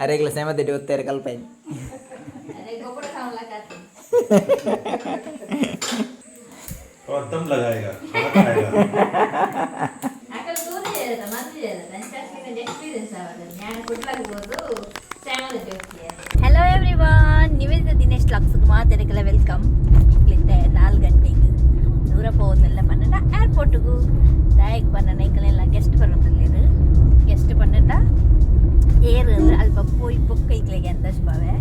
ಅರೆಗ್ಲ ಸೇಮದೆಡ್ಡಿ ಒತ್ತೇರು ಕಲ್ಪೈನ್. और दम लगाएगा, खाना खाएगा। ಅಕಲ್ ತೂದೆ ಮಂದಿದೆ. ಎಕ್ಸ್ಪೀರಿಯನ್ಸ್ ಆವದು ನಾನು ಕುಡ್ಲಾಗ್ಬೋದು. ಹಲೋ ಎವ್ರಿವಾನ್, ನಿವೇದಿತ ದಿನೇಶ್ ಲಾಕ್ಸ್ ಮಾತೆರೆಗೆಲ್ಲ welcome. ಇಕ್ಲಿತ್ತೆ 4 ಗಂಟೆಗೆ ದೂರ ಪೋವೊಂದೆಲ್ಲ ಪನ್ನಡ ಏರ್ಪೋರ್ಟ್ಗು. ದಾಯಕ್ ಪನ್ನಡ, ಎಂಕಲೆಲ್ಲ ಗೆಸ್ಟ್ ಬರೋದಿಲ್ಲ. ಗೆಸ್ಟ್ ಪನ್ನಡ ಏರ್ ಅಂದ್ರೆ ಅಲ್ಪ ಪೋಯಿ ಬೊಕ್ಕ ಇಕ್ಲೆಗೆ ಅಂತ ಬಾವೆ.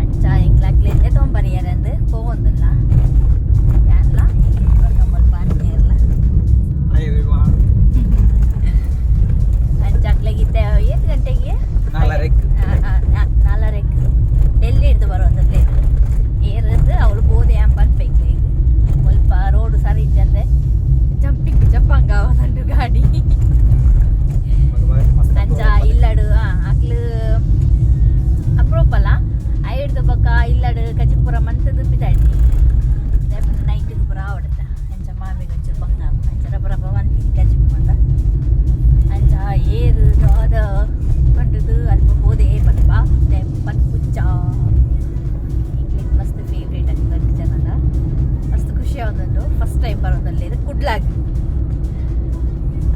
ಅಂಚ ಎಂಕ್ಲ ಅಕ್ಲೆಂದೆ ತೊಂಬರಿಯಾರ ಅಂದು ಪೋವೊಂದಿಲ್ಲ. ಯಾನ್ಲ ಮುಲ್ಪ ಅಂತೀರಲ್ಲ. Hi everyone. ಅಂಚ ಅಕ್ಲೆಗಿತ್ತೆ ಏತ್ ಗಂಟೆಗೆ? ನಾಲ್ಕರೆಕ್. ನಾಲ್ಕರೆಕ್ ಡೆಲ್ಲಿ ಹಿಡ್ದು ಬರುವಂಥದ್ದು. ಏರದ್ದು ಅವಳು ಬೋದೆ ಪನ್ಪೈಕ್ಲೆ. ಈಗ ಸ್ವಲ್ಪ ರೋಡ್ ಸರಿ ಇದ್ದಂತೆ ಜಂಪಿಂಗ್ ಜಂಪಂಗ ಅವನಂಟು ಗಾಡಿ. ಅಂಚ ಇಲ್ಲಡು ಅಕ್ಲು ಅಪ್ರೂಪಲ್ಲ ಐಡ್ದು ಬೊಕ್ಕ ಇಲ್ಲಡು ಕಜಿಪುರ ಮಂತದ್ದು ಪಿದಾಡ್ನಿ. ನೈಟಿಗೆ ಪೂರ ಆವಡತ್ತ. ಅಂಚ ಮಾಮಿಗೆ ಒಂಚೂರು ಬಂಗ ಅಂಚ ರಬ ರಬ ಮಂತಿ ಕಜಿಪು ಮಂತ. ಅಂಚ ಏರು ದಾದ ಪಂಡುದು ಅಲ್ಪ ಪೋದೆ ಪನ್ಪ ಪನ್ಪುಚ್ಚ. ಎಂಕ್ಲೆಗ್ ಮಸ್ತ್ ಫೇವ್ರೇಟ್ ಆಗ್ತದೆ ಜನದ. ಮಸ್ತ್ ಖುಷಿ ಆವೊಂದುಂಡು. ಫಸ್ಟ್ ಟೈಮ್ ಬರೋದಲ್ಲಿ ಇದು ಕುಡ್ಲಾಗ್.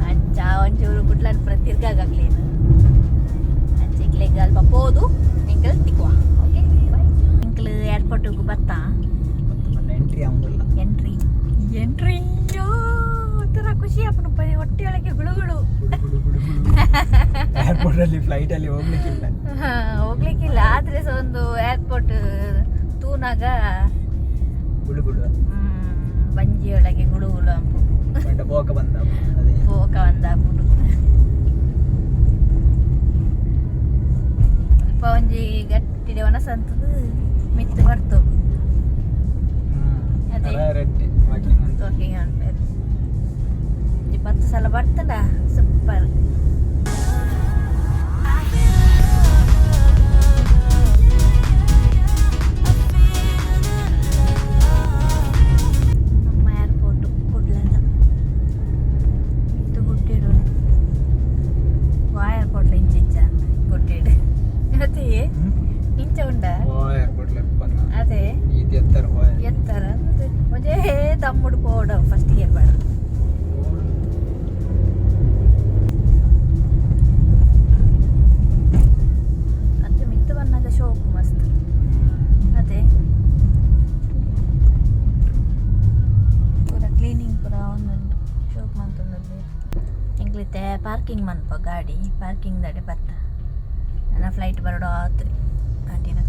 ಅಂಚ ಒಂಚೂರು ಕುಡ್ಲಾನ್ ಪೂರ ತಿರ್ಗಾಗ್ಲೇನು. ಅಂಚ ಇಕ್ಲೆಗ್ ಅಲ್ಪ ಪೋದು ಎಂಕಲ್ ತಿಕ್ವಾ. Okay, boy. ಎಂಕ್ಲು ಏರ್ಪೋರ್ಟಿಗೆ ಬತ್ತಾ. ಎಂಟ್ರಿ ಆಗುದಿಲ್ಲ. ಎಂಟ್ರಿ ಎಂಟ್ರಿ, ಒಂಥರ ಖುಷಿ ಆಪುಂಡು ಹೊಟ್ಟೆಯೊಳಗೆ ಗುಳುಗುಳು. ಏರ್ಪೋರ್ಟ್ ಅಲ್ಲಿ ಫ್ಲೈಟ್ ಅಲ್ಲಿ ಹೋಗ್ಲಿಕ್ಕಿಲ್ಲ. ಹಾ, ಹೋಗ್ಲಿಕ್ಕಿಲ್ಲ. ಆದ್ರೆ ಸಹ ಒಂದು ಏರ್ಪೋರ್ಟ್ ತೂನಾಗ ಗುಳುಗುಳು. ಬಂಜಿಯೊಳಗೆ ಗುಳುಗುಳು ಅಂಪು. ಬಂಡ ಪೋಕ ಬಂದ ಅದೇ. ಪೋಕ ಬಂದಾಪುಂಡು. ಸ್ವಲ್ಪ ಒಂಜಿ ಗಟ್ಟಿಡೆ ಒಣಸಂತದ್ದು ಮಿತ್ತು ಬರ್ತೋಡು. ಅದೇ. ರೆಡ್ಡಿ ವಾಕಿಂಗ್ ಅಂತ. ವಾಕಿಂಗ್ ಅನ್ಪೇರು. ಒಂಜಿ 10 ಸಲ ಬರ್ತದ, ಸೂಪರ್. ನಮ್ಮ ಏರ್ಪೋರ್ಟ್ ಕುಡ್ಲದ ಇದು ಗುಡ್ಡೇಡು. ವಾ, ಏರ್ಪೋರ್ಟ್ ಇಂಚಿಂಚ ಗುಡ್ಡೇಡು ಅದೇ ಇಂಚ ಉಂಡ. ಓ, ಏರ್ಪೋರ್ಟ್ ಲೆಪ್ಪನ. ಅದೇ. ಈ ಎತ್ತರ ಹೋಯ್. ಎತ್ತರ ಒಂಜೇ ತಮ್ಮುಡು ಪೋಡ ಫಸ್ಟ್ ಇಯರ್ ಬೇಡ. ಅದು ಮಿತ್ತು ಬಂದಾಗ ಶೋಕು ಮಸ್ತ್ ಅದೇ. ಪೂರ ಕ್ಲೀನಿಂಗ್ ಪೂರ ಒಂದುಂಟು, ಶೋಕ್ ಮಂತೊಂದಲ್ಲಿ. ಎಂಕ್ಲಿತ್ತೆ ಪಾರ್ಕಿಂಗ್ ಮನ್ಪ ಗಾಡಿ ಪಾರ್ಕಿಂಗ್ ದಡೆ ಬತ್ತ. ನನ್ನ ಫ್ಲೈಟ್ ಬರೋಡು ಆತು ಆಂಟಿನ.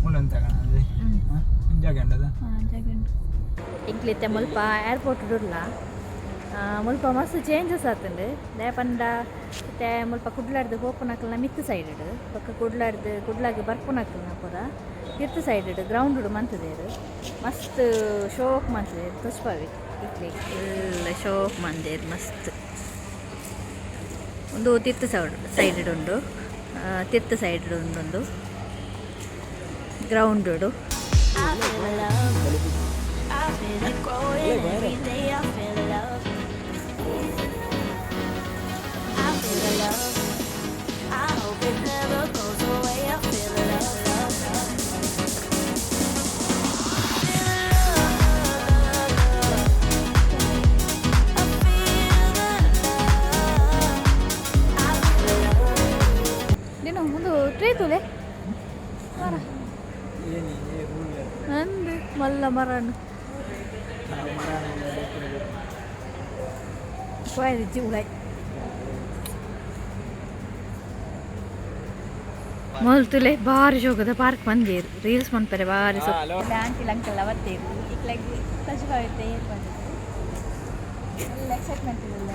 ಮುಲ್ಲಂತ ಅದೇ ಜಾಗ ಉಂಟದ. ಎಂಕ್ಲಿತ್ತೆ ಮುಲ್ಪ ಏರ್ಪೋರ್ಟ್ ಉಲ್ಲ. ಮುಲ್ಪ ಮಸ್ತ್ ಚೇಂಜಸ್ ಆತುಂಡು. ದಾಯೆ ಪಂಡ ಇತ್ತೆ ಮುಲ್ಪ ಕುಡ್ಲಾಡ್ದು ಪೋಪುನಕಲ್ನ ಮಿತ್ತು ಸೈಡ್, ಬೊಕ್ಕ ಕುಡ್ಲಾಡ್ದು ಕುಡ್ಲಾಗ್ ಬರ್ಪುನಕಲ್ನ ಪೂರ ತಿರ್ತು ಸೈಡ್ ಗ್ರೌಂಡ್ ಮಂತುದೆರ್. ಮಸ್ತ್ ಶೋಕ್ ಮಂತುದೆರ್. ತೋಜ್ಪಾವೆ ಇಕ್ಲೆ. ಎಲ್ಲ ಶೋಕ್ ಮಂದೆರ್ ಮಸ್ತ್. ಒಂದು ತಿರ್ತು ಸೈಡ್ ಸೈಡ್ ಉಂಡು, ತಿರ್ತು ಸೈಡ್ ಉಂಡು ground. I feel the love. I feel it growing every day. I feel the love. I feel the love. I hope it never goes away. I feel the love, love, love. Feel the love. I feel the love. I feel the love. ನೀನು ಒಂದು tray ತುಲೆ ಮರ. ಅಂದು ಮಲ್ಲ ಮರನು ಪೋಯ್ ಉಳಾಯ್ ಮೊದಲು ಬಾರಿ ಶೋಕದ park ಬಂದೇರು. Reels ಮನ್ಪರೆ ಬಾರಿ. ಸೊ aunty uncle ಬತ್ತೇರು. ಇಕ್ಲಾಗಿ ತಜ್ಬಾವಿತ್ತೆ. ಏನು ಬಂದಿತ್ತು ಎಲ್ಲ ಎಕ್ಸೈಟ್ಮೆಂಟ್ ಇಲ್ಲ.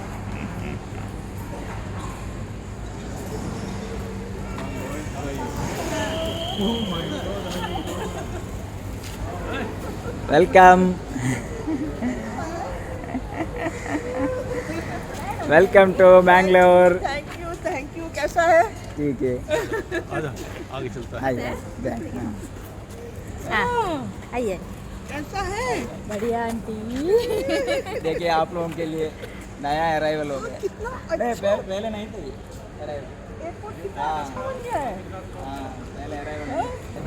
Welcome, welcome to Bangalore. Thank you, thank you. कैसा है? ठीक है. आजा, आगे चलता है। आइए. हाँ, आइए. कैसा है? बढ़िया आंटी. देखिए, आप लोगों के लिए नया अराइवल हो गया. कितना नहीं. अच्छा. पहले पहले नहीं था ये अराइवल. एयरपोर्ट कितना अच्छा बन गया है।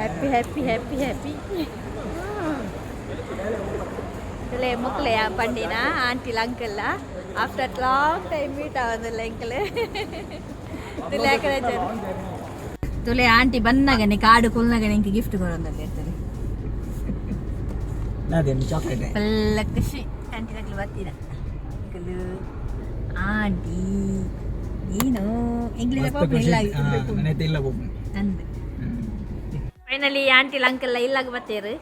Happy happy happy happy. ತುಲೆ ಮುಕ್ಲೆ ಪಂಡಿನ ಆಂಟಿಲ ಅಂಕಲ್ಲ ಆಫ್ಟರ್ ಲಾಂಗ್ ಟೈಮ್ ಮೀಟ್ ಆವಂದಿಲ್ಲ ಅಂಕಲ್. ತುಲೆ ಯಾಕಡೆ ತುಲೆ ಆಂಟಿ ಬಂದಾಗನೆ ಕಾಡು ಕುಲ್ನಾಗನೆ ಇಂಕ ಗಿಫ್ಟ್ ಕೊರೊಂದಲ್ಲಿ ಇರ್ತದೆ. ಅದೇನು ಚಾಕ್ಲೇಟ್? ಫುಲ್ ಖುಷಿ ಆಂಟಿ ನಕ್ಲು ಬರ್ತೀರ. ಅಂಕಲ್, ಆಂಟಿ, ನೀನು ಇಂಗ್ಲೀಷ್ ಇಲ್ಲ. ಇಲ್ಲ. ಅಂದ್ ಫೈನಲಿ ಆಂಟಿ ಅಂಕಲ್ ಇಲ್ಲಾಗ ಬತ್ತೇರು.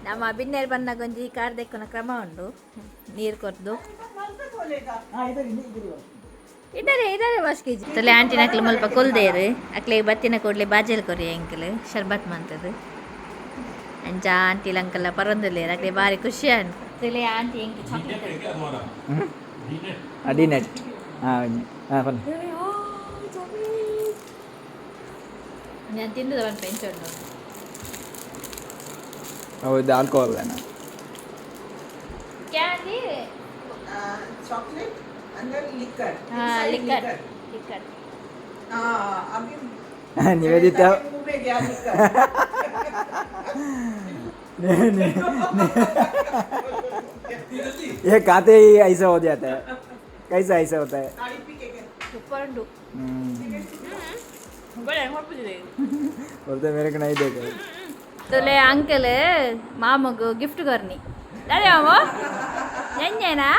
ನಮ್ಮ ಬಿನ್ನೇರು ಬಂದಾಗ ಒಂಜಿ ಕಾರ್ ದೆಕ್ಕುನ ಕ್ರಮ ಉಂಡು, ನೀರು ಕೊರ್ದು. ಇದ್ದಾರೆ ಇದ್ದಾರೆ ವಾಸ್ಕೇಜಿ. ತಲೆ ಆಂಟಿ ನಕ್ಲು ಮುಲ್ಪ ಕೊಲ್ದೇರು. ಅಕ್ಲೆಗ್ ಬತ್ತಿನ ಕೂಡ್ಲೆ ಬಾಜೆಲ್ ಕೊರಿ ಅಂಕಲ್, ಶರ್ಬತ್ ಮಂತದು. ಅಂಚ ಆಂಟಿ ಅಂಕಲ್ ಪರೊಂದುಲ್ಲೇರು. ಅಕ್ಲೆ ಬಾರಿ ಖುಷಿ ಆಂಡ್. ತಲೆ ಆಂಟಿ ಎಂಕ್ ಚಾಕ್ಲೇಟ್. ಅಡಿನೆಟ್. ಹಾಂ ಹಾಂ, ಬನ್ನಿ. ನಾನು ತಿಂದದ ಒಂದು ಪೆಂಚ್ ಉಂಟು. ಹೌದು, ಆಲ್ಕೋಹಾಲ್ ಏನಾ? ಕ್ಯಾಂಡಿ. चॉकलेट अंदर लिकर. ಹಾಂ, ಲಿಕ್ಕರ್ ಲಿಕ್ಕರ್. हाँ, अभी ನಿವೇದಿತಾ. मुंह में गया लिकर। नहीं नहीं, ये खाते ही ऐसा हो जाता है। कैसा ऐसा होता है? ताड़ी पी के गए। ಸೂಪರ್ ಉಂಟು. बोलते मेरे को नहीं देगा। ತುಲೆ ಅಂಕಲ್ ಮಾಮಗು ಗಿಫ್ಟ್ ಕೊರ್ನಿ. ಅದೇ ಮಾಮ, ನೆನ್ನೆನಾ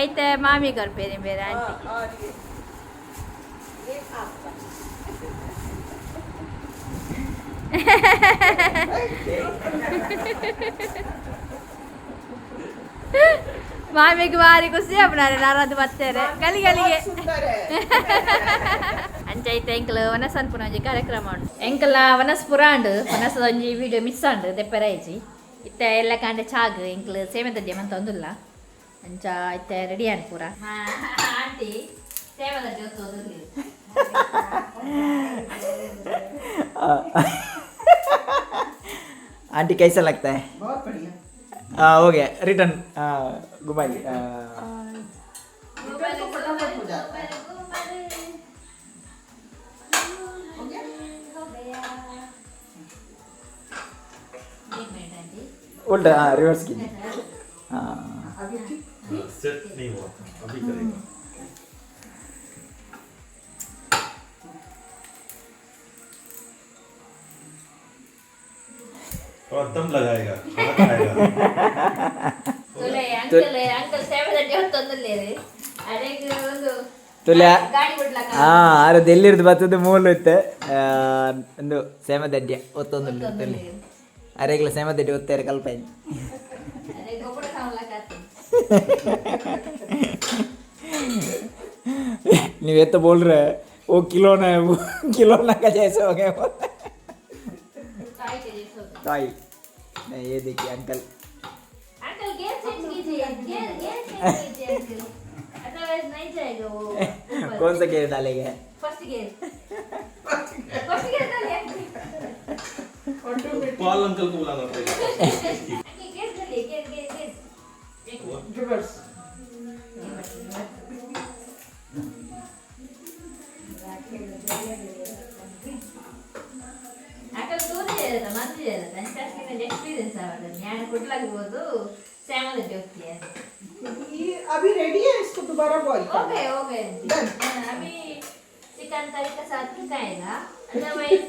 ಐತೆ ಮಾಮಿ ಕೊರ್ಪೇರಿ ಬೇರೆ ಆಂಟಿ. हाँ, और ये आपका। ಮಾಮಿಗೆ ಭಾರಿ ಖುಷಿ ಆಪುನಾರೆ ನಾರಾದು ಬರ್ತಾರೆ ಗಲಿ ಗಲಿಗೆ. बहुत सुंदर है। ಅಂಚೈತೆ ಎಂಕಲ್ ವನಸ್ ಅನ್ಪುನ ಒಂಜಿ ಕಾರ್ಯಕ್ರಮ ಉಂಡು. ಎಂಕಲ್ನ ವನಸ್ ಪುರ ಉಂಡು. ವನಸದ ಒಂಜಿ ವಿಡಿಯೋ ಮಿಸ್ ಉಂಡು, ದೆಪ್ಪೆರ ಇಜ್ಜಿ. ಇತ್ತೆ ಎಲ್ಲ ಕಾಂಡೆ ಚಾಗ್ ಎಂಕಲ್ ಸೇಮೆ ದಡ್ಡೆ ಮಂತ ಒಂದುಲ್ಲ. ಅಂಚ ಇತ್ತೆ ರೆಡಿ ಆಂಡ್ ಪೂರ. ಆಂಟಿ ಸೇಮೆ ದಡ್ಡೆ ಒತ್ತೊಂದುಲ್ಲೆರ್. आंटी, कैसा लगता है? बहुत बढ़िया। हाँ, हो गया रिटर्न। हाँ, घुमाइए हाँ। रिटर्न तो फटाफट हो जाता है। हो गया। हो गया। एक मिनट आंटी। उल्टा, हाँ, रिवर्स कीजिए हाँ। अभी ठीक। सेट नहीं हुआ, अभी करेगा। और दम लगाएगा, खाना खाएगा। ತುಲೆ ಅಂಕಲ್ ಅಂಕಲ್ ಸೇವೆ ದಡ್ಡೆ ಹೊತ್ತೊಂದುಲ್ಲೆರ್. ಅರೆಗ್ ಒಂದು ತುಲೆ ಗಾಡಿ ಬಿಡ್ಲಕ್ಕ. ಹಾ, ಆರು ದೆಲ್ಲಿರ್ದು ಬತ್ತದ ಮೂಲು ಇತ್ತು. ಒಂದು ಸೇಮದಡ್ಡೆ ಒತ್ತೊಂದುಲ್ಲ ತುಲೆ. ಅರೆಗ್ಲ ಸೇಮದಡ್ಡೆ ಒತ್ತೇರು ಕಲ್ಪೈನ್. ಅರೆಗ್ ಗೊಬ್ಬರ ಕಾಣ್ಲಕ್ಕ ಆತು. ನೀವು एत बोल रहे हैं, वो खिलौना है, वो खिलौना का जैसे हो गया वो। ताई के जैसे हो गया। ताई नहीं, ये देखिए अंकल। अंकल, गियर चेंज कीजिए, गियर गियर चेंज कीजिए अंकल, अदरवाइज नहीं जाएगा वो ऊपर। कौन सा गेयर डालेगा? फर्स्ट गियर, फर्स्ट गियर डालिए अंकल। पाल अंकल को बुलाना पड़ेगा। अंकल, गियर डालिए, gear gear gear. Reverse. Uncle ತೂರಿ ಮಂದಿ ಅಂಚೆ ಎಕ್ಸ್ಪೀರಿಯನ್ಸ್ ಆವಡ್. ഞാൻ ಕುಡ್ಲಾಗ್ಬೋದು ಸೇಮದ ಹೋಗ್ತೀಯ. ये अभी रेडी है, इसको दोबारा बॉईल। हो गए, हो गए। Done. अभी चिकन करी के साथ में खाएगा, अदरवाइज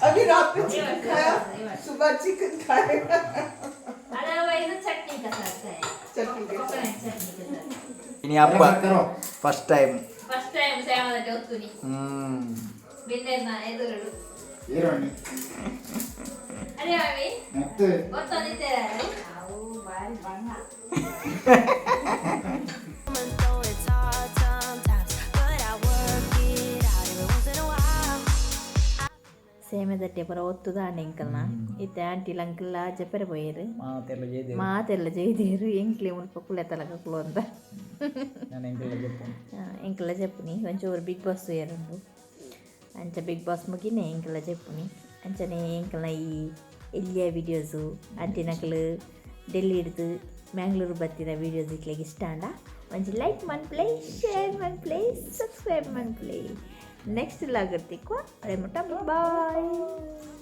अभी रात में चिकन खाया, सुबह चिकन खाएगा। अदरवाइज चटनी के साथ खाएगा। चटनी के साथ। कोकोनट चटनी के साथ। ಇನಿ ಅಪ್ಪ ಫಸ್ಟ್ ಟೈಮ್. ಫಸ್ಟ್ ಟೈಮ್ ಸೇಮದ ಒತ್ತುನಿ. ಹ್ಮ್. ಬಿನ್ನೆರ್ನ ಎದುರುಡು. ಈರೋಣಿ. ಅದೇ ಮಾಮಿ. ಮತ್ತೆ. ಒತ್ತೊಂದಿದ್ದೇವೆ. ಅವು ಬಾರಿ ಬಂಗ. Though it's hard sometimes, but I work it out every once in a while. ಸೇಮೆದಟ್ಟೆ ಪೂರ ಒತ್ತುದಾಂಡ ಎಂಕಲ್ನ. ಇತ್ತೆ ಆಂಟಿ ಅಂಕಲ್ ಜಪ್ಪರೆ ಪೋಯೆರ್. ಮಾತೆಲ್ಲ ಜೇದೆ. ಮಾತೆಲ್ಲ ಜೈದೇರು. ಎಂಕ್ಲೆ ಮುಲ್ಪ ಕುಳ್ಳೆ ತಲಕ ಕುಲು ಅಂತ. ನಾನು ಎಂಕೆಲ್ಲ ಜಪ್ಪು. ಎಂಕಲ್ಲ ಜಪ್ಪುನಿ. ಒಂಚೂರು ಬಿಗ್ ಬಾಸ್ ತೂಯರುಂಡು. ಅಂಚ ಬಿಗ್ ಬಾಸ್ ಮುಗಿನೆ ಎಂಕಲ್ಲ ಜಪ್ಪುನಿ. ಅಂಚನೆ ಎಂಕಲ್ನ ಈ ಎಲ್ಲಿಯ ವಿಡಿಯೋಸು ಆಂಟಿನಕಲು ಡೆಲ್ಲಿ ಹಿಡ್ದು. ಮ್ಯಾಂಗ್ಳೂರು ಬತ್ತಿನ ವೀಡಿಯೋಸ್ ಇಕ್ಲೆಗ್ ಇಷ್ಟ ಆಂಡ ಒಂಜಿ ಲೈಕ್ ಮನ್ಪುಲೆ, ಶೇರ್ ಮನ್ಪುಲೆ, ಸಬ್ಸ್ಕ್ರೈಬ್ ಮನ್ಪುಲೆ. ನೆಕ್ಸ್ಟ್ ವ್ಲಾಗ್ ತಿಕ್ಕುವ, ಅಡೆ ಮುಟ್ಟ ಬಾಯ್.